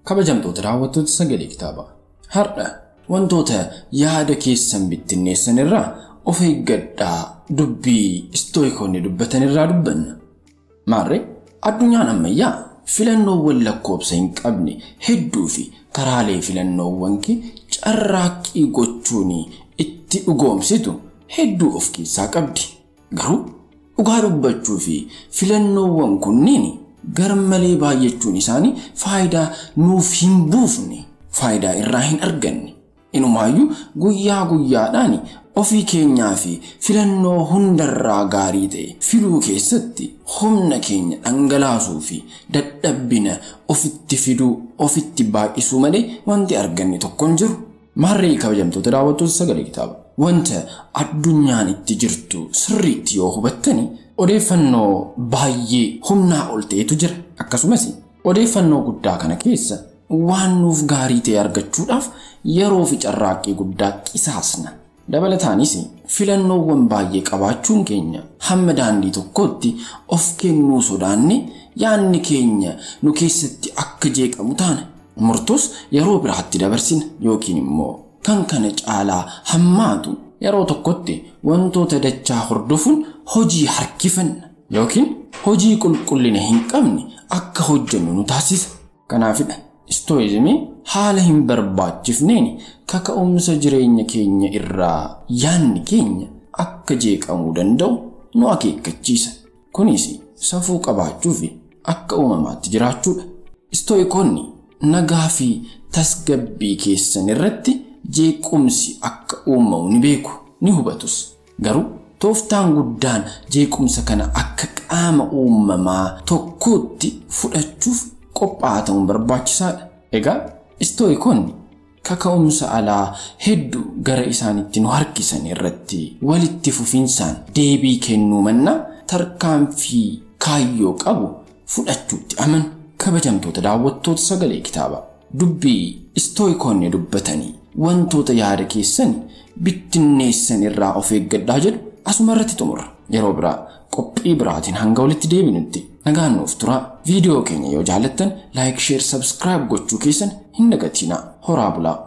Kabajamtoota daawwattoota sagalee kitaabaa. Har'a wantoota yaada keessan bittinneessan irraa of eeggadhaa dubbii istooyikoonni dubbatan irraa dubbanna. Maarree addunyaan ammayyaa filannoowwan lakkoobsa hin qabne hedduu fi karaalee filannoowwan kee carraaqqii gochuun itti dhugoomsitu hedduu of keessaa qabdi. Garuu dhugaa dubbachuu fi filannoowwan kunniin garmalee baay'achuun isaanii faayidaa nuuf hin buufne, faayidaa irraa hin arganne. Inumaayyuu guyyaa guyyaadhaan ofii keenyaa fi filannoo hundarraa gaarii ta'e filuu keessatti humna keenya dhangalaasuu fi dadhabbina ofitti fiduu, ofitti baay'isuu malee wanti arganne tokko hin jiru. Maarree kabajamtoota daawwattoota sagalee kitaaba. Wanta addunyaan itti jirtu sirriitti yoo hubattani odeeffannoo baay'ee humnaa ol ta'etu jira. Akkasumas odeeffannoo guddaa kana keessa waan nuuf gaarii ta'e argachuudhaaf yeroo fi carraaqqii guddaa qisaasna. Dabalataanis filannoowwan baay'ee qabaachuun keenya hamma daandii tokkotti of kennuu sodaanne yaadni keenya nu keessatti akka jeeqamu taana. Murtoos yeroo biraatti dabarsina yookiin immoo kan kana caalaa hammaatu yeroo tokkotti wantoota dachaa hordofuun hojii harkifanna yookiin hojii qulqullina hin qabne akka hojjennu nu taasisa. Kanaafidha istooyizimii haala hin barbaachifneen kaka'umsa jireenya keenya irraa yaadni keenya akka jeeqamuu danda'u nu akeekkachiisa. Kunis safuu qabaachuu fi akka uumamaatti jiraachuudha. Istooyikoonni nagaa fi tasgabbii keessan irratti jeequmsi akka uumamu ni beeku, ni hubatus. Garuu tooftaan guddaan jeequmsa kana akka qaama uumamaa tokkootti fudhachuuf qophaa'aa ta'uun barbaachisaadha. Egaa istooyikoonni kaka'umsa alaa hedduu gara isaanitti nu harkisan irratti walitti fufinsaan deebii kennuu mannaa tarkaanfii kaayyoo qabu fudhachuutti amanu. Kabajamtoota daawwattoota sagalee kitaabaa. Dubbii istooyikoonni dubbatanii wantoota yaada keessan bittinneessan irraa of eeggadhaa jedhu asuma irratti xumurra. Yeroo biraa qophii biraatiin hanga walitti deebinutti nagaan nuuf turaa. Viidiyoo keenya yoo jaallattan like, share, subscribe gochuu keessan hin dagatinaa. Horaa bulaa.